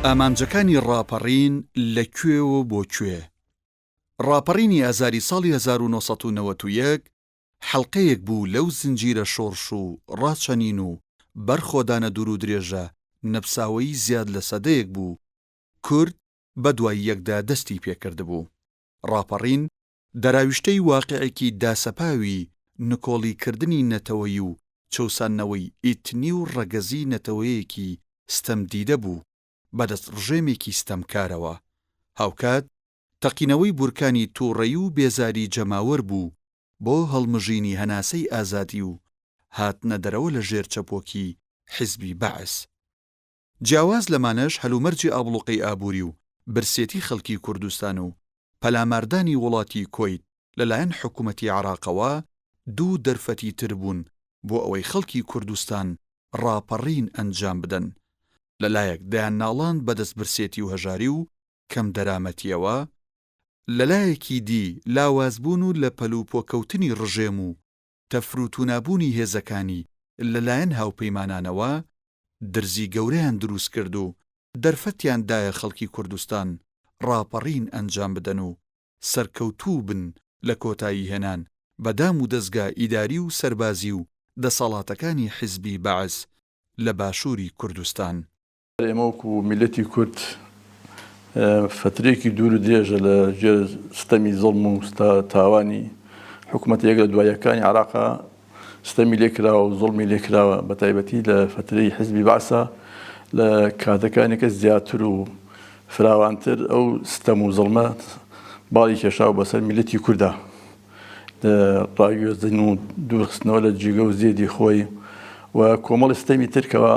ئامانجەکانی ڕاپەڕین لە کوێوە بۆ کوێ؟ ڕاپەڕینی ئازاری ساڵی 1991 حەڵقەیەک بوو لەو زنجیرە شۆڕش و ڕاچەنین و بەرخۆدانە دوورودرێژە نەپساوەی زیاد لە سەدەیەک بوو کورد بەدوای یەکدا دەستی پێکردبوو. ڕاپەڕین دەراویشتەی واقیعێکی داسەپاوی نکۆڵیکردنی نەتەوەیی و چەوساندنەوەی ئیتنی و ڕەگەزیی نەتەوەیەکی ستەمدیدە بوو بەدەست ڕژێمێکی ستەمکارەوە. هاوکات تەقینەوەی بورکانی توڕەیی و بێزاری جەماوەر بوو بۆ هەڵمژینی هەناسەی ئازادی و هاتنەدەرەوە لە ژێر چەپۆکی حیزبی بەعس. جیاواز لەمانەش هەلومەرجی ئابڵوقەی ئابووری و برسێتی خەڵکی کوردستان و پەلاماردانی وڵاتی کۆیت لەلایەن حکومەتی عێراقەوە دوو دەرفەتی تر بوون بۆ ئەوەی خەڵکی کوردستان ڕاپەڕین ئەنجام بدەن لەلایەک دەیانناڵاند بەدەست برسێتی و هەژاری و کەمدەرامەتییەوە، لەلایەکی دی لاوازبوون و لە پەلوپۆکەوتنی ڕژێم و تەفروتونابوونی هێزەکانی لەلایەن هاوپەیمانانەوە درزی گەورەیان دروستکرد و دەرفەتیان دایە خەڵکی کوردستان ڕاپەڕین ئەنجام بدەن و سەرکەوتوو بن لە کۆتایی هێنان بە دام و دەزگا ئیداری و سەربازی و دەسەڵاتەکانی حیزبی بەعس لە باشووری کوردستان. ئێمە وەکو میللەتی کورد فەترەیەکی دوور و درێژە لە ژێر ستەمی زوڵم و تاوانی حکوومەتە یەک لە دوایەکانی عراقا ستەمی لێکراوە و زوڵمی لێکراوە بە تایبەتی لە فەترەی حزبی بەعسا لە کاتەکانی کە زیاتر و فراوانتر ئەو ستەم و زڵمە باڵی کێشاو بەسەر میللەتی کوردا ڕاگوێزن و دوورخستنەوە لە جیگە و زێدی خۆی و کۆمەڵی ستەمی ترکەوە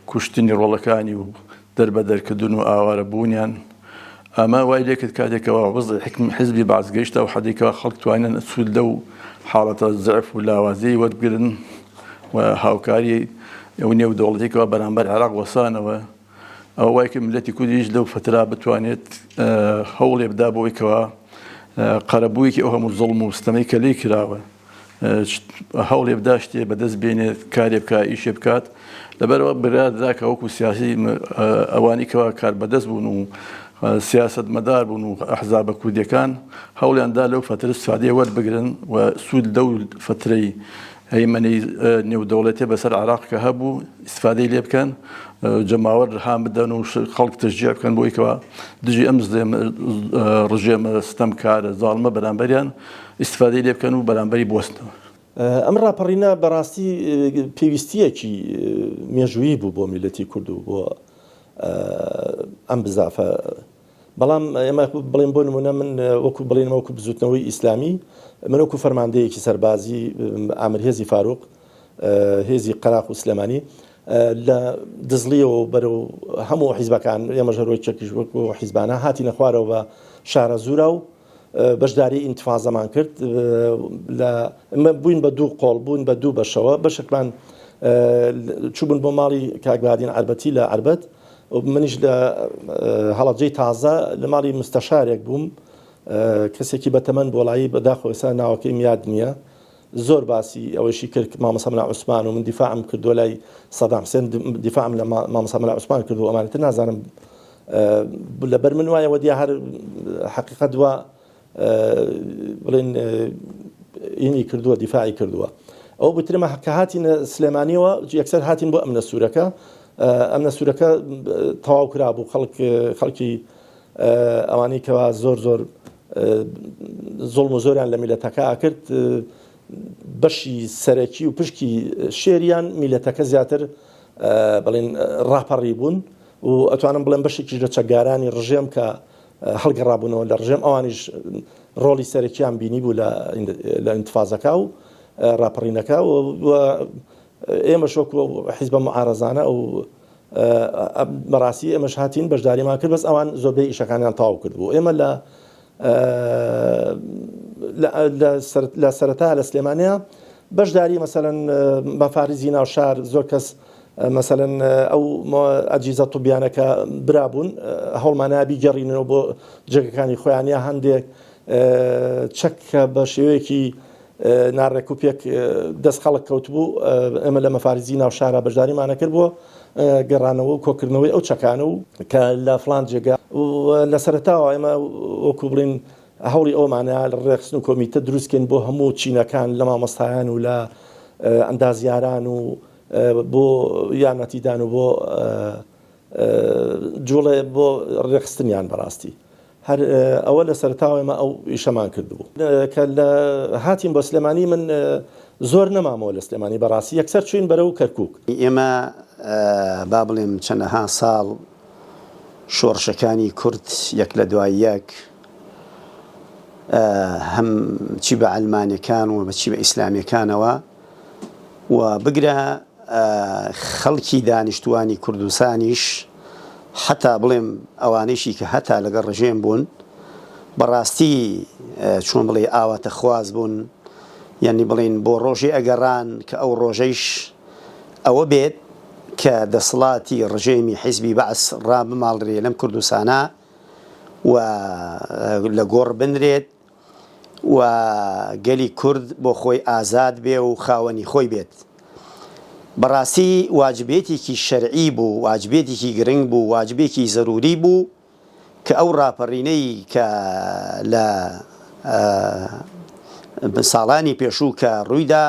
کوشتنی ڕۆڵەکانی و دەربەدەرکردن و ئاوارە بوونیان، ئەمە وای لێکرد کاتێک کەوا وەزعی حکم حزبی بەعس گەیشتە ئەو حەدەی کەوا خەڵک توانیان سوود لەو حاڵەتە زەعف و لاوازیەی وەربگرن و هاوکاری ئەو نێودەوڵەتی کەوا بەرامبەر عێراق وەسانەوە ئەوە وای کرد میللەتی کوردیش لەو فەترا بتوانێت هەوڵێ بدا بۆ ئەوەی کەوا قەرەبوویەکی ئەو هەموو زوڵم و ستەمەی کە لێی کراوە هەوڵێ بدا شتێ بەدەست بێنێت کارێ بکات ئیشێ بکات لەبەرەوە بڕیار درا کە وەکو سیاسی ئەوانی کەوا کار بەدەست بوون و سیاست مەدار بوون و ئەحزابە کوردیەکان هەوڵیان دا لەو فەترە سوادەیە وەربگرن و سوود لەو فەترەی هەیمەنەی نێودەوڵەتێ بەسەر عراق کە هەبوو ئیسفادەی لێ بکەن جەماوەر هان بدەن و خەڵک تەشجیع بکەن بۆی کەوا دژی ئەم ڕژێمە ستەمکارە زاڵمە بەرامبەریان ئیستفادەی لێ بکەن و بەرامبەری بوەستنەوە. ئەم ڕاپەڕینە بەڕاستی پێویستییەکی مێژوویی بوو بۆ میللەتی کورد و بۆ ئەم بزافە. بەڵام ئێمە بڵێن بۆ نمونە من وەکو بڵێن وەکو بزوتنەوەی ئیسلامی من وەکو فەرماندەیەکی سەربازی ئامر هێزی فاروق هێزی قەراق و سلێمانی لە دزڵیەوە بەرەو هەموو حیزبەکان ئێمە ژەرۆکێکیش وەکو حیزبانە هاتینە خوارەوە بە شارە زورا و بەشداری ئینتفازەمان کرد لە بووین بە دوو قۆڵ بوون بە دوو بەشەوە بەشێکمان چوبن بۆ ماڵی کاک بادین عربەتی لە عربەت منیش لە هەڵەبجەی تازە لە ماڵی مستەشارێک بووم کەسێکی بەتەمەن بۆڵایی بەداخۆ ئێستا ناوەکەیم یاد نییە زۆر باسی ئەوەشی کرد مامۆستا مەلا عوسمان و من دیفاعم کردووە لای سەدام حسێن دیفاعم لە مامۆستا مەلا عوسمان کردو ئەمانە تر نازانم لەبەر من وایە وەدیا هەر حقیقت وا بڵێن ئینی کردووە دیفاعی کردووە ئەو بترمە کە هاتینە سلێمانیەوە یەکسەر هاتین بۆ ئەمنە سوورەکە ئەمنە سوورەکە تەواو کرابوو خەڵک خەڵکی ئەوانەی کەوا زۆر زۆر زوڵم و زۆریان لە میلەتەکە ئەکرد بەشی سەرەکی و پشکی شێریان میلەتەکە زیاتر بڵێن ڕاپەڕی بوون و ئەتوانم بڵێم بەشێکیش لە چەکگارانی ڕژێم کە هەڵگەڕابوونەوە لە ڕژێم ئەوانیش ڕۆڵی سەرەکیان بینی بوو لە ئینتفازەکە و ڕاپەڕینەکە و ئێمەش وەکو حیزبە معارەزانە ئەو بەڕاستی ئێمەش هاتین بەشداریمان کرد بەس ئەوان زۆربەی ئیشەکانیان تەواو کرد بوو ئێمە لە لە سەرەتا لە سلێمانیا بەشداری مەسەلەن مەفارزی ناو شار زۆر کەس مەسەلەن ئەو ئەجیزە طبیانە کە برابوون هەوڵمانە بیگەڕینەوە بۆ جێگەکانی خۆیان یا هەندێک چەک کە بە شێوەیەکی ناڕێکوپێک دەست خەڵک کەوتبوو، ئێمە لە مەفارزی ناو شارا بەشداریمانە کرد بۆ. گەڕانەوە و کۆکردنەوەی ئەو چەکانە و کە لە فڵان جێگا و لە سەرەتاوە ئێمە وەکو بڵێین هەوڵی ئەومانە لە ڕێکخستن و کۆمیتە دروستکەین بۆ هەموو چینەکان لە مامۆستایان و لە ئەندازیاران و بۆ یارمەتیدان و بۆ جوڵێ بۆ ڕێکخستنیان بەڕاستی هەر ئەوە لە سەرەتاوە ئێمە ئەو ئیشەمان کردبوو کە لە هاتین بۆ سلێمانی من زۆر نەمامەوە لە سلێمانی بەڕاستی یەکسەر چوین بەرەو کەرکک. ئێمە با بڵێم چەنەها ساڵ شۆڕشەکانی کورد یەک لە دوای یەک هەم چی بە عەلمانەکان و بە چی بە ئیسلامیەکانەوە و بگرە خەڵکی دانیشتووانی کوردستانیش حەتا بڵێم ئەوانەیشی کە هەتا لەگەڵ ڕژێم بوون بەڕاستی چۆن بڵێ ئاواتەخواز بوون یعنی بڵین بۆ ڕۆژێ ئەگەڕان کە ئەو ڕۆژەیش ئەوە بێت کە دەسڵاتی ڕژێمی حیزبی بەعس ڕابماڵرێ لەم کوردستانە و لە گۆڕ بنرێت و گەلی کورد بۆ خۆی ئازاد بێ و خاوەنی خۆی بێت. بەڕاستی واجبێتێکی شەرعی بوو، واجبێتێکی گرنگ بوو، واجبێکی زەروری بوو کە ئەو ڕاپەڕینەی کە لە ساڵانی پێشوو کە ڕوویدا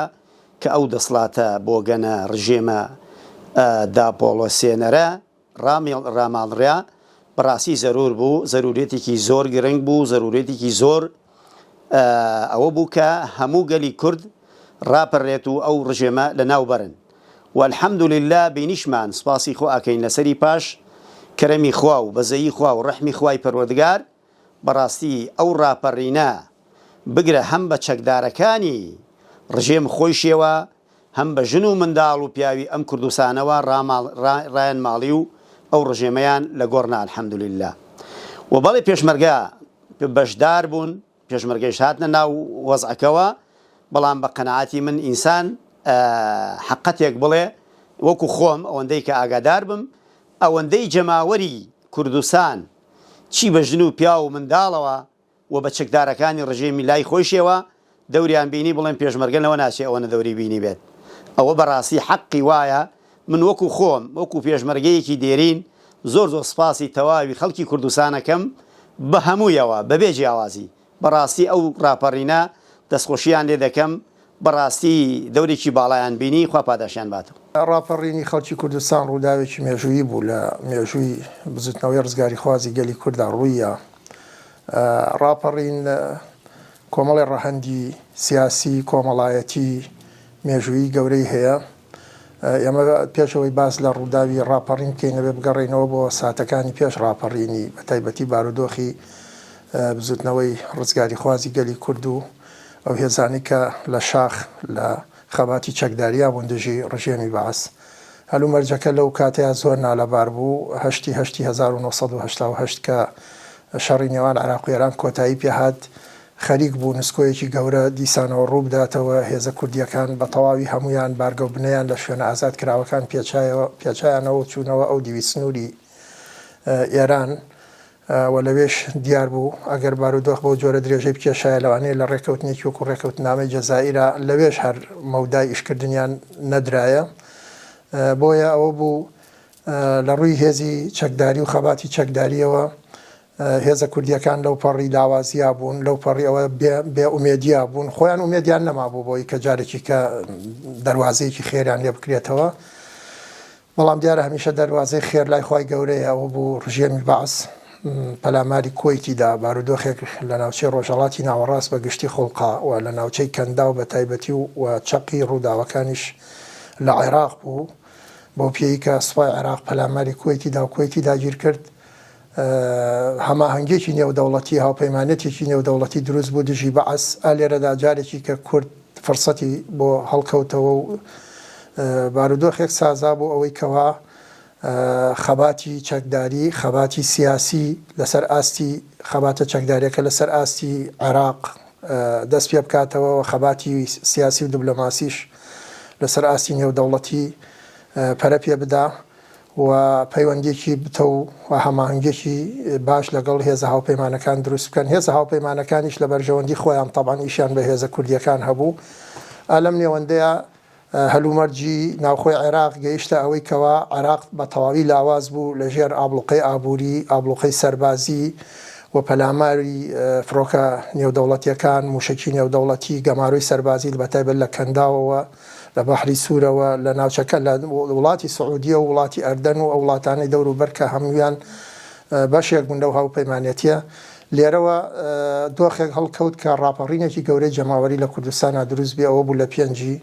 کە ئەو دەسڵاتە بۆگەنە ڕژێمە داپۆڵۆسێنەرە ڕاماڵرا بەڕاستی زەرور بوو، زەرورێتێکی زۆر گرنگ بوو، زەرورێتێکی زۆر ئەوە بوو کە هەموو گەلی کورد ڕاپەرێت و ئەو ڕژێمە لە ناو بەرن و الحمدللە بینیشمان سوپاسی خوا ئەکەین لەسەری پاش کەرەمی خوا و بەزەیی خوا و ڕەحمی خوای پەروەردگار بەڕاستی ئەو ڕاپەرینە بگرە هەم بە چەکدارەکانی ڕژێم خۆیشیەوە هەم بە ژن و منداڵ و پیاوی ئەم کوردستانەوە ڕایان ماڵی و ئەو ڕژێمەیان لە گۆڕ نا الحمدللە و بەڵێ پێشمەرگە بەشدار بوون پێشمەرگەیش هاتنە ناو وەزعەکەوە بەڵام بە قەناعەتی من ئینسان حەقەتێک بڵێ وەکو خۆم ئەوەندەی کە ئاگادار بم ئەوەندەی جەماوەری کوردستان چی بە ژن و پیاو و منداڵەوە و بە چەکدارەکانی ڕژێمی لای خۆیشیەوە دەوریان بینی بڵێم پێشمەرگە لەوە ناچێ ئەوەنە دەوری بینیبێت ئەوە بەڕاستی حەقی وایە من وەکو خۆم وەکو پێشمەرگەیەکی دێرین زۆر زۆر سپاسی تەواوی خەڵکی کوردستانەکەم بە هەموویەوە بەبێ جیاوازی بەڕاستی ئەو ڕاپەڕینە دەستخۆشیان لێ دەکەم بەڕاستی دەورێکی باڵایان بینی خوا پاداشیان باتەوە. ڕاپەڕینی خەڵکی کوردستان ڕووداوێکی مێژوویی بوو لە مێژووی بزوتنەوەی ڕزگاریخوازی گەلی کورددا ڕووییا. ڕاپەڕین کۆمەڵێ ڕەهەندی سیاسی، کۆمەڵایەتی، مێژوویی گەورەی هەیە. ئێمە پێش ئەوەی باس لە ڕووداوی ڕاپەڕین بکەین ئەبێ بگەڕێینەوە بۆ ساتەکانی پێش ڕاپەڕینی بە تایبەتی بارودۆخی بزوتنەوەی ڕزگاریخوازی گەلی کورد و ئەو هێزانەی کە لە شاخ لە خەباتی چەکداریا بوون دژی ڕژێمی بەعس. هەلومەرجەکە لەو کاتەیا زۆر نالەبار بوو، هەشتی هەشتی 1988 کە شەڕی نێوان عێراق و ئێران کۆتایی پێهات، خەریک بوو نسکۆیەکی گەورە دیسانەوە ڕوو بداتەوە، هێزە کوردییەکان بە تەواوی هەموویان بارگەو بنەیان لە شوێنە ئازادکراوەکان پێچایەوە پێچایانەوە و چوونەوە ئەو دیوی سنووری ئێران و لەوێش دیار بوو ئەگەر بارودۆخ بەو جۆرە درێژەی بکێشایە لەوانەیە لە ڕێککەوتنێکی وەکو ڕێککەوتنامەی جەزائیرا لەوێش هەر مەودای ئیشکردنیان نەدرایە بۆیە ئەوە بوو لە ڕووی هێزی چەکداری و خەباتی چەکداریەوە هێزە کوردیەکان لەو پەڕی لاوازیا بوون لەو پەڕی ئەوە بێ ئومێدیا بوون خۆیان ئومێدیان نەمابوو بۆی کە جارێکی کە دەواازەیەکی خێریان لێ بکرێتەوە بەڵام دیارە هەمیشە دەروازەی خێر لای خوای گەورەیە، ئەوە بوو ڕژێمی بەعس پەلاماری کوەیتی دا، بارودۆخێک لە ناوچەی ڕۆژهەڵاتی ناوەڕاست بە گشتی خوڵقا و لە ناوچەی کەنداو بە تایبەتی و چەقی ڕووداوەکانیش لە عێراق بوو، بەو پێیی کە سوپای عێراق پەلاماری کوەیتی دا و کوەیتی داگیر کرد، هەماهەنگیەکی نێودەوڵەتی، هاوپەیمانێتێکی نێودەوڵەتی دروست بوو دژی بەعس، ئا لێرەدا جارێکی کە کورد فرسەتی بۆ هەڵکەوتەوە و بارودۆخێک سازا بۆ ئەوەی کەوا خەباتی چەکداری، خەباتی سیاسی لەسەر ئاستی خەباتە چەکداریەکە لەسەر ئاستی عێراق دەست پێ بکاتەوە و خەباتی سیاسی و دبلۆماسیش لەسەر ئاستی نێودەوڵەتی پەرە پێ بدا. و پەیوەندیەکی بتەو و هەماهەنگیەکی باش لەگەڵ هێزە هاوپەیمانەکان دروست بکەن، هێزە هاوپەیمانەکانیش لە بەرژەوەندی خۆیان تەبعەن ئیشیان بە هێزە کوردیەکان هەبوو. ئا لەم نێوەندەیا هەلومەرجی ناوخۆی عێراق گەیشتە ئەوەی کەوا عێراق بە تەواوی لاواز بوو لە ژێر ئابڵوقەی ئابووری، ئابڵوقەی سەربازی و پەلاماری فڕۆکە نێودەوڵەتییەکان، مووشەکی نێودەوڵەتی، گەمارۆی سەربازی بەتایبەت لە کەنداوەوە، لە بەحری سوورەوە، لە ناوچەکە، لە وڵاتی سعودیە و وڵاتی ئەردەن و ئەو وڵاتانەی دەوروبەر کە هەموویان بەشێک بوون لەو هاوپەیمانێتییە. لێرەوە دۆخێک هەڵکەوت کە ڕاپەڕینێکی گەورەی جەماوەری لە کوردستانا دروست بێ، ئەوە بوو لە پێنجی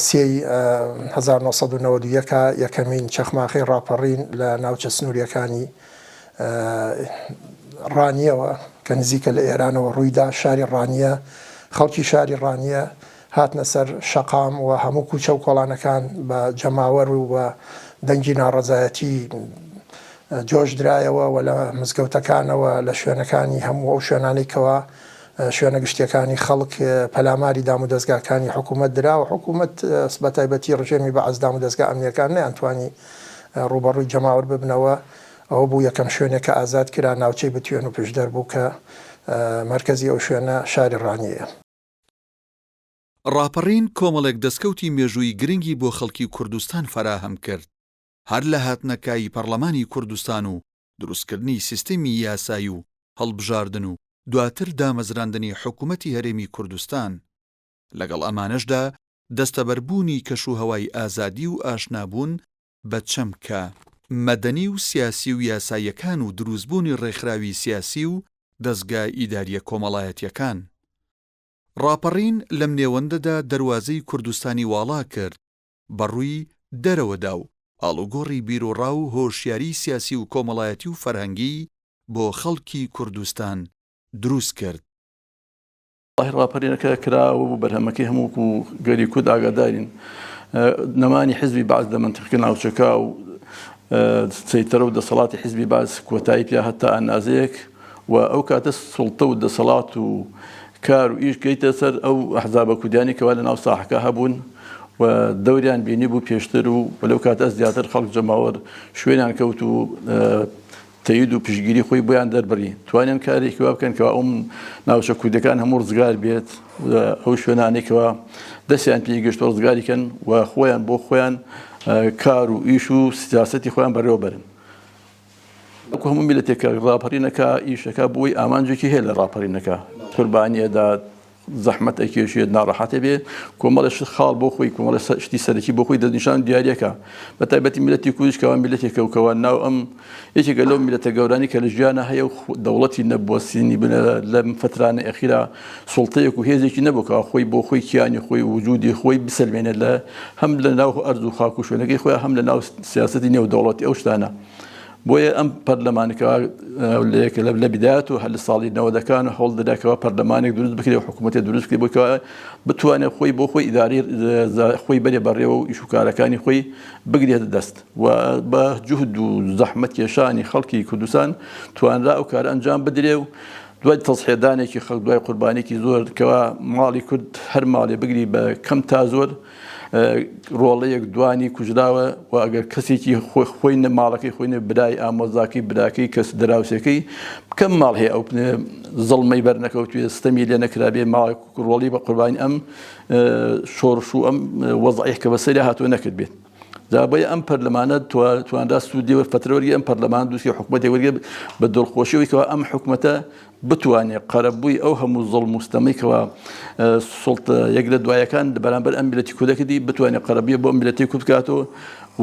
سێی 1991 یەکەمین چەخماخەی ڕاپەڕین لە ناوچە سنوورییەکانی ڕانیەوە کە نزیکە لە ئێرانەوە ڕوویدا، شاری ڕانیە، خەڵکی شاری ڕانیە هاتنە سەر شەقام و هەموو کوچە و کۆڵانەکان بە جەماوەر و بە دەنگی ناڕەزایەتی جۆش درایەوە و لە مزگەوتەکانەوە لە شوێنەکانی هەموو ئەو شوێنانەی کەوا شوێنە گشتیەکانی خەڵک پەلاماری دامودەزگاکانی حکوومەت درا و حکوومەت بەتایبەتی ڕژێمی بەعس دامودەزگا ئەمنیەکان نەیانتوانی ڕووبەڕووی جەماوەر ببنەوە. ئەوە بوو یەکەم شوێنێک کە ئازاد کرا ناوچەی بتوێن و پشدەر بوو کە مەرکەزی ئەو شوێنە شاری ڕانیەیە. ڕاپەڕین کۆمەڵێک دەستکەوتی مێژوویی گرنگی بۆ خەڵکی کوردستان فەراهەم کرد، هەر لە هاتنەکایی پەڕلەمانی کوردستان و دروستکردنی سیستمی یاسایی و هەڵبژاردن و دواتر دامەزراندنی حکومەتی هەرێمی کوردستان، لەگەڵ ئەمانەشدا دەستەبەربوونی کەشوهەوای ئازادی و ئاشنابوون بە چەمکە مەدەنی و سیاسی و یاساییەکان و دروستبوونی ڕێکخراوی سیاسی و دەزگا ئیدارییە کۆمەڵایەتییەکان. ڕاپەڕین لەم نێوەندەدا دەروازەی کوردستانی واڵا کرد بە ڕووی دەرەوەدا و ئاڵوگۆڕی بیروڕا و هۆشیاریی سیاسی و کۆمەڵایەتی و فەرهەنگیی بۆ خەڵکی کوردستان دروست کرد. وەڵاهی ڕاپەرینەکە کرا و بەرهەمەکەی هەموو وەکو گەلی کورد ئاگادارین نەمانی حزبی بەعس لە مەنتیقەکە ناوچەکە و سەیتەرە و دەسەڵاتی حزبی بەعس کۆتایی پیا هەتا ئەندازەیەک و ئەو کاتە سوڵتە و دەسەڵات و کار و ئیش گەیتە سەر ئەو ئەحزابە کوردیانی کەوا لە ناو ساحەکە هەبوون و دەوریان بینی بوو پێشتر و لەو کاتە زیاتر خەڵک جەماوەر شوێنیان کەوت و تەید و پشتگیری خۆی بۆیان دەربڕی توانیان کارێکی وا بکەن کەوا ئەو ناوچە کوردەکان هەموو ڕزگار بێت ئەو شوێنانەی کەوا دەستیان پێی گەشتوە ڕزگاری کەن و خۆیان بۆ خۆیان کار و ئیش و سیاسەتی خۆیان بەڕێوە بەرن. وەکو هەموو میللەتێک کە ڕاپەڕینەکە ئیشەکە بۆی ئامانجێکی هەیە لە ڕاپەڕینەکە قوربانیەدا زەحمەت ئەکێشێت ناڕەحەت ئەبێ کۆمەڵێ شت خاڵ بۆ خۆی کۆمەڵێ شتی سەرەکی بۆ خۆی دەستنیشان دیاریەکە بە تایبەتی میللەتی کوردیش کەوا میللەتێکە و کەوا ناو ئەم یەکێکە لەو میللەتە گەورانی کە لە ژیانە هەیە و دەوڵەتی نەبووە سینی بنە لەم فترانە ئەخیرا سوڵتەیەک و هێزێکی نەبوو کەوا خۆی بۆ خۆی کیانی خۆی وجودی خۆی بسەلمێنێت لە هەم لە ناو ئەرز و خاک و شوێنەکەی خۆی هەم لە ناو سیاسەتی نێودەوڵەتی ئەو شتانە بۆیە ئەم پەرلەمانەکە لە بدایەت و هەر لە ساڵی نەوەدەکان هەوڵ دەداکەوە پەرلەمانێک دروست بکرێ و حکوومەتێک دروست بکرێ بۆی کە بتوانێت خۆی بۆ خۆی ئیداری خۆی بەرێ بەڕێوە و ئیش و کارەکانی خۆی بگرێتە دەست و بە جوهد و زەحمەت کێشانی خەڵکی کوردستان توانرا ئەو کارە ئەنجام بدرێ و دوای تەزحیەدانێکی خەڵک دوای قوربانێکی زۆر کەوا ماڵی کورد هەر ماڵێ بگری بە کەم تا زۆر ڕۆڵەیەک دوانی کوژراوە و ئەگەر کەسێکی خۆی خۆی نە ماڵەکەی خۆی نە برای ئامۆزاکەی براکەی کەس دراوسێکەی کەم ماڵ هەیە ئەو زەڵمەی بەرنەکەوتوێ ستەمی لێ نەکرابێ ماڵ ڕۆڵی بە قوربانی ئەم شۆڕش و ئەم وەزعی کە بەسەری هاتووە نەکرد بێت جا بۆیە ئەم پەرلەمانە توانرا سوودی وەر فترە وەرگێ ئەم پەرلەمان دووسی حکوومەتی وەرگێ بە دڵخۆشیەوەی کەوا ئەم حکوومەتە بتوانێ قەرەبووی ئەو هەموو زوڵم و ستەمەی کەوا سوڵتە یەک لە دوایەکان بەرامبەر ئەم میللەتی کوردە کردی بتوانێ قەرەبووی بۆ میللەتی کورد بکاتەوە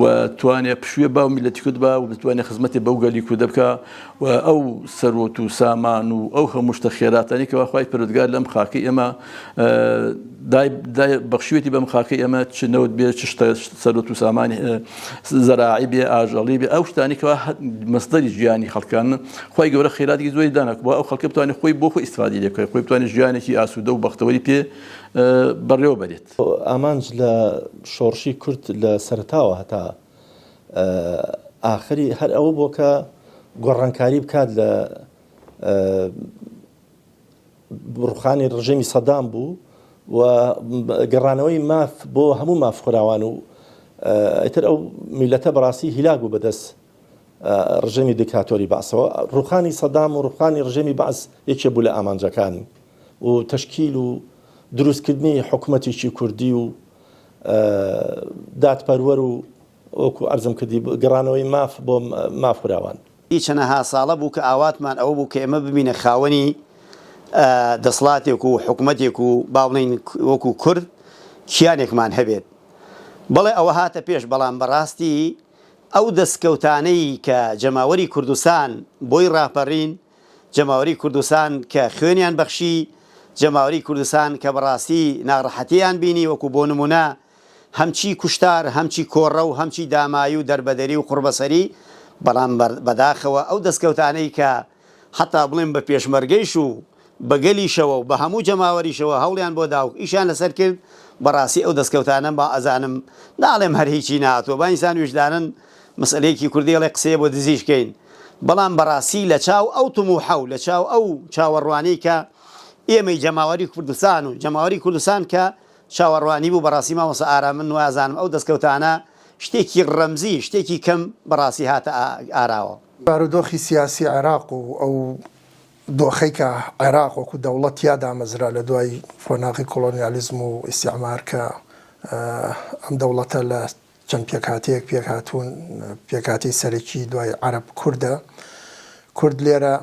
و توانێ پشوێ با و میللەتی کورد با و بتوانێ خزمەتی بەو گەلی کوردە بکا و ئەو سەروەت و سامان و ئەو هەموو شتە خێراتانی کەوا خوای پەروەردگار لەم خاکەی ئێمە دای دای بەخشیوێتی بەم خاکەی ئێمە چ نەوت بێ چ شتە سەروەت و سامانی زەراعی بێ ئاژەڵی بێ ئەو شتانی کەوا مەسدەری ژیانی خەڵکان خوای گەورە خێراتێکی زۆری دانا بۆ ئەو خەڵکە بتوانێت خۆی بۆ خۆی ئیستفادەی لێ بکات خۆی بتوانێت ژیانێکی ئاسوودە و بەختەوەری پێ بەڕێوە بەرێت. ئامانج لە شۆڕشی کورد لە سەرەتاوە هەتا ئاخری هەر ئەوە بووە کە گۆڕانکاری بکات لە ڕوخانی ڕژێمی سەدام بوو و گەڕانەوەی ماف بۆ هەموو مافخوراوان و ئیتر ئەو میلەتە بەڕاستی هیلاک بوو بەدەست ڕژێمی دیکتاتۆری بەعسەوە. ڕوخانی سەدام و ڕوخانی ڕژێمی بەعس یەکێ بوو لە ئامانجەکانی و تەشکیل و دروستکردنی حکومەتێکی کوردی و. دادپەروەر و وەکو عەرزم کردی گەڕانەوەی ماف بۆ مافخوراوان. ئی چەنەها ساڵە بوو کە ئاواتمان ئەوە بوو کە ئێمە ببینە خاوەنی دەسڵاتێک و حکومەتێک و با بڵێین وەکو کورد کیانێکمان هەبێت. بەڵێ ئەوە هاتە پێش بەڵام بەڕاستی ئەو دەستکەوتانەی کە جەماوەری کوردستان بۆی ڕاپەڕین، جەماوەری کوردستان کە خوێنیان بەخشی، جەماوەری کوردستان کە بەڕاستی ناڕەحەتییان بینی وەکو بۆ نموونە هەم چی کوشتار، هەم چی کۆڕەو، هەم چی دامایی و دەربەدەری و قوڕبەسەری، بەڵام بەداخەوە ئەو دەستکەوتانەی کە حەتا بڵێم بە پێشمەرگەیش و بە گەلیشەوە و بە هەموو جەماوەریشەوە هەوڵیان بۆ دا و ئیشیان لەسەر کرد، بەڕاستی ئەو دەستکەوتانە با ئەزانم ناڵێم هەر هیچی نەهاتووە، با ئینسان ویژدانەن مەسەلەیەکی کوردی ئەڵێ قسەیە بۆ دزیش کەین، بەڵام بەڕاستی لە چاو ئەو تموحە و لە چاو ئەو چاوەڕوانیەی کە ئێمەی جەماوەری کوردستان و جەماوەری کوردستان کە چاوەڕوانی بوو بەڕاستی مامۆستا ئارام من وازانم ئەو دەستکەوتانە شتێکی ڕەمزی شتێکی کەم بەڕاستی هاتە ئاراوە. بارودۆخی سیاسی عێراق و ئەو دۆخەی کە عێراق وەکو دەوڵەت تیا دامەزرا لە دوای قۆناغی کۆڵۆنیالیزم و ئیستیعمار کە ئەم دەوڵەتە لە چەند پێکهاتەیەک پێکهاتوون پێکهاتەی سەرەکی دوای عەرەب کوردە کورد لێرە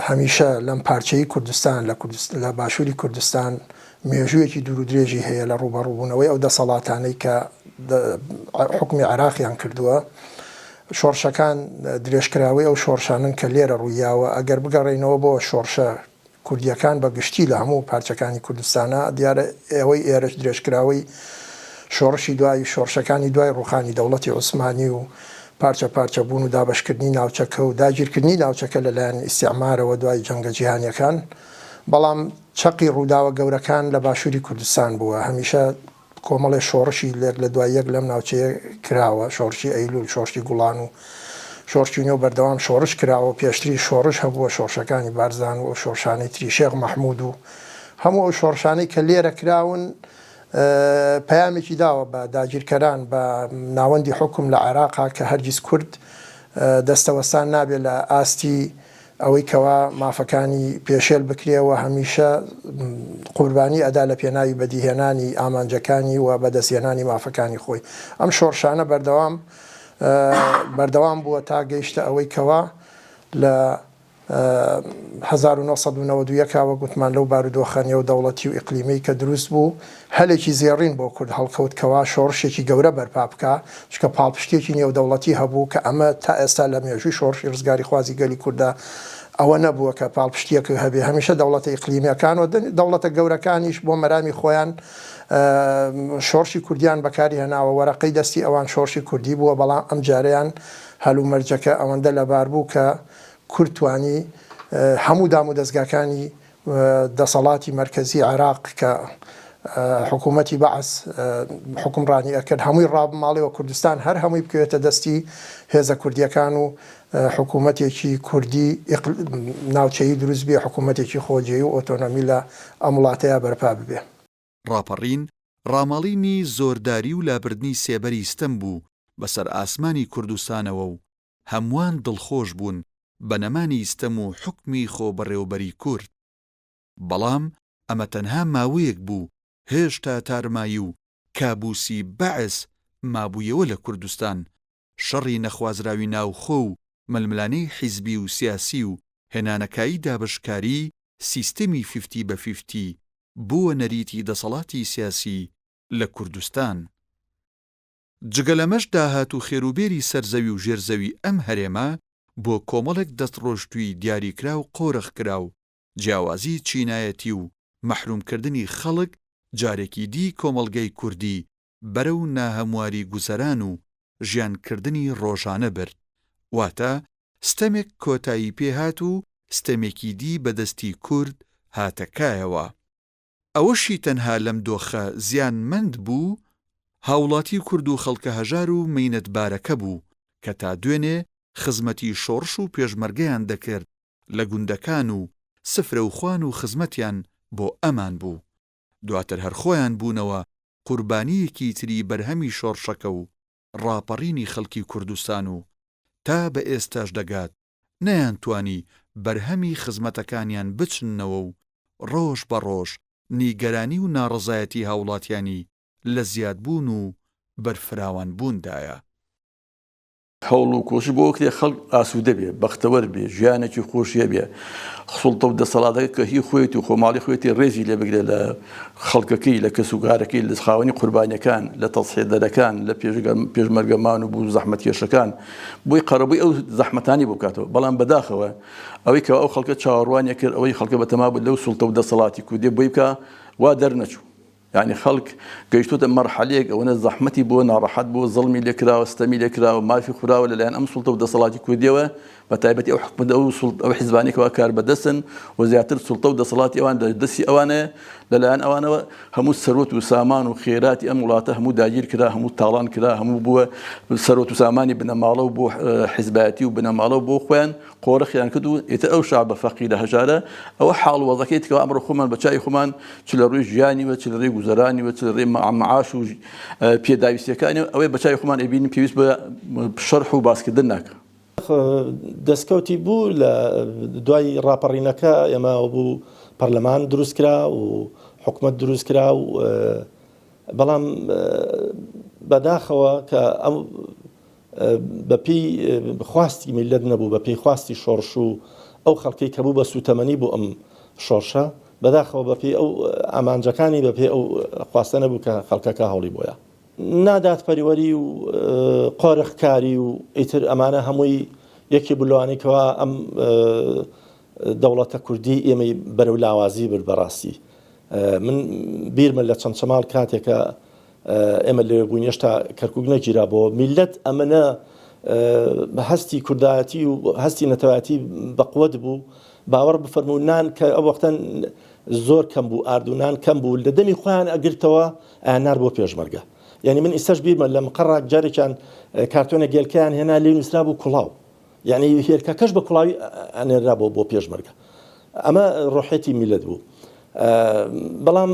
هەمیشە لەم پارچەی کوردستان لە باشووری کوردستان مێژوویەکی دوور و درێژی هەیە لە ڕووبەڕووبوونەوەی ئەو دەسەڵاتانەی کە حوکمی عێراقیان کردووە. شۆڕشەکان درێژکراوەی ئەو شۆڕشانەن کە لێرە ڕوویاوە، ئەگەر بگەڕێینەوە بۆ شۆڕشە کوردییەکان بە گشتی لە هەموو پارچەکانی کوردستانا، دیارە ئەوەی ئێرەش درێژکراوەی شۆڕشی دوای شۆڕشەکانی دوای ڕووخانی دەوڵەتی عوسمانی و پارچە پارچە بوون و دابەشکردنی ناوچەکە و داگیرکردنی ناوچەکە لەلایەن ئیستیعمارەوە دوای جەنگە جیهانیەکان، بەڵام چەقی ڕووداوە گەورەکان لە باشووری کوردستان بووە، هەمیشە کۆمەڵێ شۆڕشی لێک لە دوای یەک لەم ناوچەیە کراوە، شۆڕشی ئەیلوول، شۆڕشی گوڵان و شۆڕشی نوێ و بەردەوام شۆڕش کراوە و پێشتریش شۆڕش هەبووە، شۆڕشەکانی بارزان و ئەو شۆڕشانەی تری شێخ مەحموود و هەموو ئەو شۆڕشانەی کە لێرە کراون پەیامێکی داوە بە داگیرکەران، بە ناوەندی حوکم لە عێراقا کە هەرگیز کورد دەستەوەستان نابێت لە ئاستی ئەوەی کەوا مافەکانی پێشێل بکرێ و هەمیشە قوربانی ئەدا لە پێناوی بەدیهێنانی ئامانجەکانی و بەدەستهێنانی مافەکانی خۆی. ئەم شۆڕشانە بەردەوام بەردەوام بووە تا گەیشتە ئەوەی کەوا لە 1991 وەک گوتمان لەو بارودۆخە نێودەوڵەتی و ئیقلیمەی کە دروست بوو هەلێکی زێڕین بۆ کورد هەڵکەوت کەوا شۆڕشێکی گەورە بەرپا بکا، چونکە پاڵپشتییەکی نێودەوڵەتی هەبوو کە ئەمە تا ئێستا لە مێژووی شۆڕشی ڕزگاریخوازی گەلی کورددا ئەوە نەبووە کە پاڵپشتییەک هەبێ، هەمیشە دەوڵەتە ئیقلیمییەکان و دەوڵەتە گەورەکانیش بۆ مەرامی خۆیان شۆڕشی کوردیان بەکاری هێناوە، وەرەقەی دەستی ئەوان شۆڕشی کوردی بووە، بەڵام ئەمجارەیان هەلومەرجەکە ئەوەندە لەبار بوو کە کورد توانی هەموو دامودەزگاکانی دەسەڵاتی مەرکەزی عێراق کە حکوومەتی بەعس حوکمڕانی ئەکرد هەمووی ڕابماڵێ و کوردستان هەر هەمووی بکەوێتە دەستی هێزە کوردییەکان و حکوومەتێکی کوردی ناوچەیی دروست بێ، حکوومەتێکی خۆجێی و ئۆتۆنۆمی لە ئەم وڵاتەیا بەرپا ببێ. ڕاپەڕین، ڕاماڵینی زۆرداری و لابردنی سێبەری ستەم بوو بەسەر ئاسمانی کوردستانەوە و هەمووان دڵخۆش بوون بە نەمانی ستەم و حوکمی خۆبەڕێوبەری کورد. بەڵام ئەمە تەنها ماوەیەک بوو هێشتا تارمایی و کابوسی بەعس مابوویەوە لە کوردستان، شەڕی نەخوازراوی ناوخۆ و ململانێی حیزبی و سیاسی و هێنانەکایی دابەشکاری سیستەمی فیفتی بە فیفتی بووە نەریتی دەسەڵاتی سیاسی لە کوردستان. جگە لەمەش داهات و خێروبێری سەر زەوی و ژێر زەوی ئەم هەرێمە بۆ کۆمەڵێک دەستڕۆشتووی دیاریکراو قۆرخ کرا و جیاوازی چینایەتی و مەحرومکردنی خەڵک جارێکی دی کۆمەڵگەی کوردی بەرەو ناهەمواری گوزەران و ژیانکردنی ڕۆژانە برد واتە ستەمێک کۆتایی پێهات و ستەمێکی دی بەدەستی کورد هاتە کایەوە. ئەوەشی تەنها لەم دۆخە زیانمەند بوو، هاوڵاتی کورد و خەڵکە هەژار و مەینەتبارەکە بوو کە تا دوێنێ خزمەتی شۆڕش و پێشمەرگەیان دەکرد لە گوندەکان و سفرە و خوان و خزمەتیان بۆ ئەمان بوو. دواتر هەر خۆیان بوونەوە قوربانییەکی تری بەرهەمی شۆڕشەکە و ڕاپەڕینی خەڵکی کوردستان و تا بە ئێستاش دەگات نەیانتوانی بەرهەمی خزمەتەکانیان بچننەوە و ڕۆژ بە ڕۆژ نیگەرانی و ناڕەزایەتی هاوڵاتیانی. لە زیادبوون و بەرفراوانبووندایە. هەوڵ و کۆشش بۆ ئەوە کرێ خەڵک ئاسوودە بێ، بەختەوەر بێ، ژیانێکی خۆشی هەبێ، سوڵتە و دەسەڵاتەکە کە هی خۆیەتی و خۆماڵی خۆیەتی ڕێزی لێ بگرێ لە خەڵکەکەی، لە کەسوکارەکەی، لە خاوەنی قوربانیەکان، لە تەزحیەدەرەکان، لە پێشمەرگە مانوو و زەحمەتکێشەکان، بۆی قەرەبووی ئەو زەحمەتانەی بۆ بکاتەوە. بەڵام بەداخەوە ئەوەی کە ئەو خەڵکە چاوەڕوانی کرد، ئەوەی خەڵکە بەتەما بوو لەو سوڵتە و دەسەڵاتی کوردیە بۆی بکا، وا دەرنەچوو. یانی خەڵک گەیشتۆتە مەرحەلەیەک ئەوەنە زەحمەتی بووە، ناڕەحەت بووە، زەڵمی لێ کراوە، ستەمی لێ کراوە، مافی خوراوە لەلایەن ئەم سوڵتە و دەسەڵاتی کوردیەوە، بە تایبەتی ئەو حکومەت ئەو سوڵت ئەو حیزبانەی کەوا کاربەدەستن و زیاتر سوڵتە و دەسەڵاتی ئەوان لە دەستی ئەوانەیە، لەلایەن ئەوانەوە هەموو سەروەت و سامان و خێراتی ئەم وڵاتە هەموو داگیر کرا، هەموو تاڵان کرا، هەموو بووە سەروەت و سامانی بنەماڵە و بۆ حیزبایەتی و بنەماڵە و بۆ خۆیان قۆرخیان کرد و ئیتر ئەو شەعبە فەقیرە هەژارە ئەوە حاڵ و وەزعەکەی کەوا ئەمڕۆ خۆمان بە چاوی خۆمان چ لە ڕووی ژیانی و چ لە ڕووی گوزەرانی و چ لە ڕووی معاش و پێداویستیەکانی ئەوەی بە چاوی خۆمان ئەیبینین پێویست بە شەرح و باسکردن ناکا. دەستکەوتی بوو لە دوای ڕاپەڕینەکە ئێمە بوو پەرلەمان دروست کرا و حکومەت دروست کرا و بەڵام بەداخەوە کە ئەم بە پێی خواستی میللەت نەبوو، بە پێی خواستی شۆڕش و ئەو خەڵکەی کە بوو بە سووتەمەنی بۆ ئەم شۆڕشە، بەداخەوە بە پێی ئەو ئامانجەکانی، بە پێی ئەو خواستە نەبوو کە خەڵکەکە هەوڵی بۆیە. نادادپەروەری و قۆرخکاری و ئیتر ئەمانە هەمووی یەکێ بوو لەوانەی کەوا ئەم دەوڵەتە کوردی ئێمەی بەرەو لاوازی برد بەڕاستی. من بیرمە لە چەمچەماڵ کاتێکە ئێمە لەوێ بووین هێشتا کەرکوک نەگیرابەوە میلەت ئەمەنە هەستی کوردایەتی و هەستی نەتەوایەتی بەقوت بوو باوەڕ بفەرموو نان کە ئەو وەختە زۆر کەم بوو ئارد و نان کەم بوو لە دەمی خۆیان ئەگرتەوە ئەیاننار بۆ پێشمەرگە یعنی من ئیستاش بیرمە لە مقەڕاک جارێکیان کارتۆنە گێلکەیان هێنا لێ نووسرا بوو کوڵاو یانی هێلکەکەش بە کوڵاوی ئەنێررا بۆ بۆ پێشمەرگە ئەمە ڕۆحێتی میلەت بوو بەڵام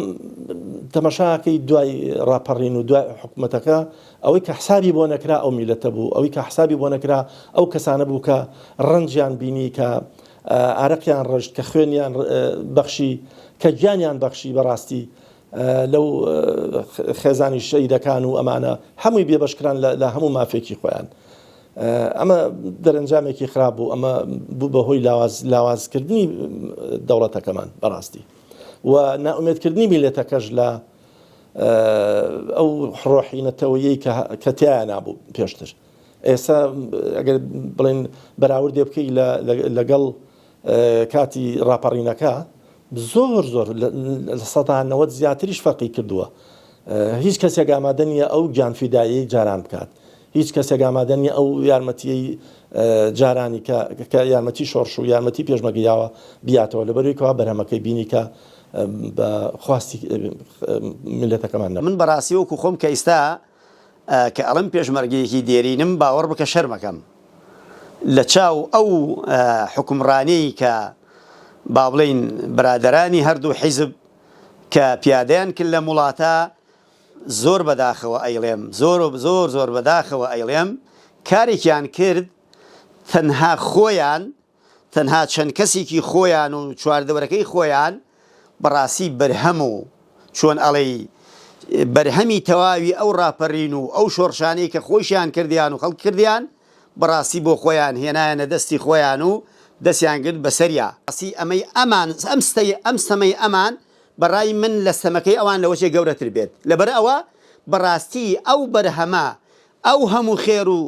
تەمەشاکەی دوای ڕاپەڕین و دوای حکوومەتەکە ئەوەی کە حسابی بۆ نەکرا ئەو میلەتە بوو ئەوەی کە حسابی بۆ نەکرا ئەو کەسانە بوو کە ڕەنجیان بینی کە ئارەقیان ڕشت کە خوێنیان بەخشی کە گیانیان بەخشی بەڕاستی لەو خێزانی شەیدەکان و ئەمانە هەمووی بێبەشکران لە هەموو مافێکی خۆیان ئەمە دەرەنجامێکی خراپ بوو، ئەمە بوو بە هۆی لاواز لاوازکردنی دەوڵەتەکەمان بەڕاستی و نائومێدکردنی میللەتەکەش لە ئەو ڕۆحی نەتەوەیەی کە کە تیایان بوو پێشتر. ئێستا ئەگەر بڵێن بەراوردێ بکەی لەگەڵ کاتی ڕاپەڕینەکە زۆر زۆر 90% زیاتریش فەرقی کردووە. هیچ کەسێک ئامادە نییە ئەو گیانفیداییەی جاران بکات. هیچ کەسێک ئامادە نییە ئەو یارمەتییەی جارانی کە کە یارمەتی شۆڕش و یارمەتی پێشمەرگەی یاوە بیاتەوە لەبەروی کەوا بەرهەمەکەی بینی کە بە خواستی میللەتەکەمان نەبوو. من بەڕاستی وەکو خۆم کە ئیستا کە ئەڵێم پێشمەرگەیەکی دێرینم باوەڕ بکە شەرمەکەم لە چاو ئەو حوکمڕانیەی کە با بڵێین برادەرانی هەردوو حیزب کە پیادەیان کرد لەم وڵاتە زۆر بەداخەوە ئەیڵێم زۆر زۆر زۆر بەداخەوە ئەیڵێم کارێکیان کرد تەنها خۆیان تەنها چەند کەسێکی خۆیان و چواردەورەکەی خۆیان بەڕاستی بەرهەم و چۆن ئەڵێی بەرهەمی تەواوی ئەو ڕاپەرین و ئەو شۆڕشانەی کە خۆیشیان کردیان و خەڵک کردیان بەڕاستی بۆ خۆیان هێنایانە دەستی خۆیان و دەستیان گرت بەسەریا. ڕاستی ئەمەی ئەمان ئەم ستەی ئەم ستەمەی ئەمان بەڕای من لە ستەمەکەی ئەوان لەوەچێ گەورەتر بێت لەبەر ئەوە بەڕاستی ئەو بەرهەمە ئەو هەموو خێر و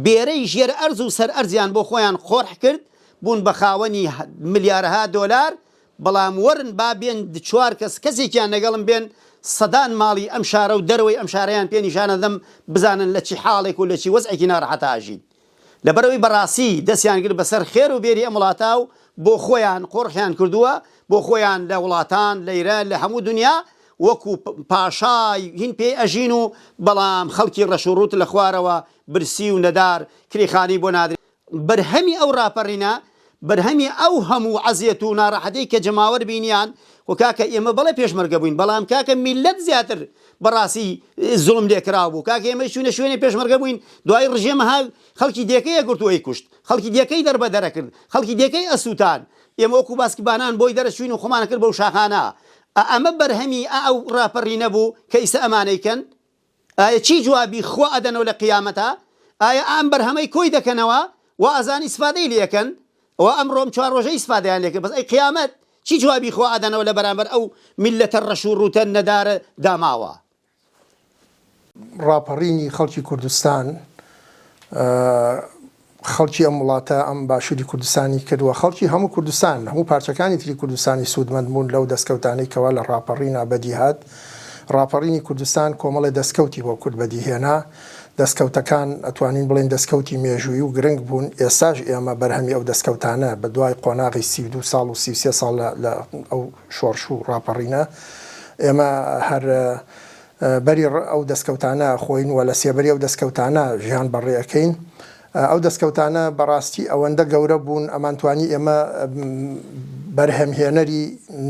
بێرەی ژێر ئەرز و سەر ئەرزیان بۆ خۆیان قۆرح کرد بوون بە خاوەنی ملیارەها دۆلار بەڵام وەرن با بێن چوار کەس کەسێکیان لەگەڵم بێن سەدان ماڵی ئەم شارە و دەرەوەی ئەم شارەیان پێ نیشانەدەم بزانن لە چی حاڵێک و لە چی وەزعێکی ناڕەحەتا ئەژین لەبەرئەوەی بەڕاستی دەستیان گرت بەسەر خێر و بێری ئەم وڵاتە و بۆ خۆیان قۆرخیان کردووە بۆ خۆیان لە وڵاتان لەیرە لە هەموو دنیا وەکو پاشای هین پێی ئەژین و بەڵام خەڵکی ڕەش و ڕووت لە خوارەوە برسی و نەدار کرێخانەی بۆ نادرێ. بەرهەمی ئەو ڕاپەڕینە، بەرهەمی ئەو هەموو عەزێت و ناڕەحەتیەی کە جەماوەر بینیان، خۆ کاکە ئێمە بەڵێ پێشمەرگە بووین، بەڵام کاکە میللەت زیاتر بەڕاستی زوڵم لێکراو بوو، کاکە ئێمەش چووینە شوێنێ پێشمەرگە بووین، دوایی ڕژێم ها خەڵکی دێکەی ئەگرت و ئەیکوشت، خەڵکی دێکەی دەربەدەرەکرد، خەڵکی دێکەی ئەسووتان، ئێمە وەکوو باسکی بانان بۆی دەرەچووین و خۆمان ئەکرد بەو شاخانە. ئا ئەمە بەرهەمی ئا ئەو ڕاپەڕینە بوو کە ئیسە ئەمانەی کەن؟ ئایا چی جوابی خوا ئەدەنەوە لە قیامەتا؟ ئایا ئا ئەم بەرهەمەی کۆی دەکەنەوە وا ئەزانی ئیسفادەی لێ ئەکەن؟ ئەوە ئەمڕۆ ئەم چوار ڕۆژە ئیسفادەیان لێ کرد بەس ئەی قیامەت چی جوابی خوا ئەدەنەوە لە بەرامبەر ئەو میللەتە ڕەش و ڕووتە نەدارە داماوە؟ ڕاپەڕینی خەڵکی کوردستان خەڵکی ئەم وڵاتە ئەم باشووری کوردستانی کرد و خەڵکی هەموو کوردستان هەموو پارچەکانی تری کوردستانی سوودمەند بوون لەو دەستکەوتانەی کەوا لە ڕاپەڕینا بەدیهات ڕاپەڕینی کوردستان کۆمەڵێ دەستکەوتی بۆ کورد بەدیهێنا دەستکەوتەکان ئەتوانین بڵێین دەستکەوتی مێژوویی و گرنگ بوون ئێستاش ئێمە بەرهەمی ئەو دەستکەوتانە بە دوای قۆناغی 32 ساڵ و 33 ساڵ لە ئەو شۆڕش و ڕاپەڕینە ئێمە هەر بەری ئەو دەستکەوتانە ئەخۆین و لە سێبەری ئەو دەستکەوتانە ژیان بەڕێ ئەکەین. ئەو دەستکەوتانە بەڕاستی ئەوەندە گەورە بوون ئەمانتوانی ئێمە بەرهەمهێنەری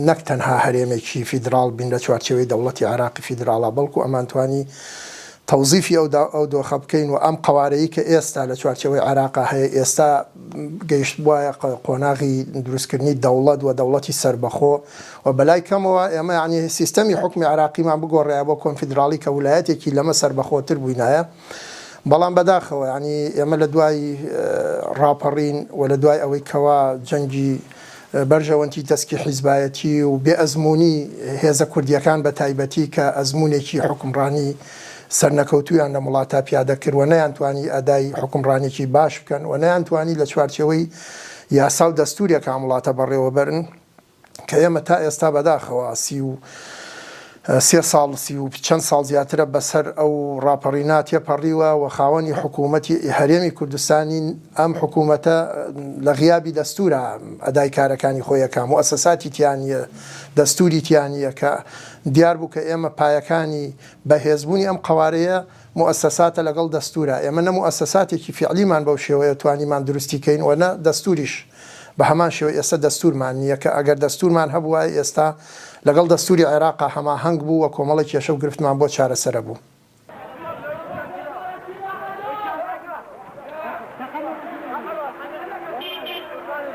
نەک تەنها هەرێمێکی فیدراڵ بین لە چوارچێوەی دەوڵەتی عێراقی فیدراڵا بەڵکو ئەمانتوانی تەوزیفی ئەو ئەو دۆخە بکەین و ئەم قەوارەی کە ئێستا لە چوارچێوەی عێراقا هەیە ئێستا گەیشتبوایە قۆناغی دروستکردنی دەوڵەت و دەوڵەتی سەربەخۆ و بەلای کەمەوە ئێمە یانی سیستەمی حوکمی عێراقیمان بگۆڕایە بۆ کۆنفیدراڵی کە ولایەتێکی لەمە سەربەخۆتر بووینایە بەڵام بەداخەوە یانی ئێمە لە دوای ڕاپەڕین و لە دوای ئەوەی کەوا جەنگی بەرژەوەندی تەسکی حیزبایەتی و بێ ئەزموونی هێزە کوردیەکان بە تایبەتی کە ئەزموونێکی حوکمڕانی سەرنەکەوتوویان لەم وڵاتە پیادە کرد و نەیانتوانی ئەدای حوکمڕانێکی باش بکەن و نەیانتوانی لە چوارچێوەی یاسا و دەستوورێک ئەم وڵاتە بەڕێوەبەرن. کە ئێمە تا ئێستا بەداخەوە 33 ساڵ سی و چەند ساڵ زیاترە بەسەر ئەو ڕاپەڕینە تێپەڕیوە و خاوەنی حکوومەتی هەرێمی کوردستانین ئەم حکوومەتە لە غیابی دەستورە ئەدای کارەکانی خۆی ئەکا موئەسەساتی تیا نییە دەستوری تیا نییە کە دیار بوو کە ئێمە پایەکانی بەهێزبوونی ئەم قەوارەیە موئەسەساتە لەگەڵ دەستورا ئێمە نە موئەسەساتێکی فیعلیمان بەو شێوەیە توانیمان دروستی کەین و نە دەستوریش بە هەمان شێوە ئێستا دەستورمان نییە کە ئەگەر دەستورمان هەبوایە ئێستا لەگەڵ دەستوری عێراقا هەماهەنگ بوو و کۆمەڵێک کێشە و گرفتمان بۆ چارەسەرە بوو.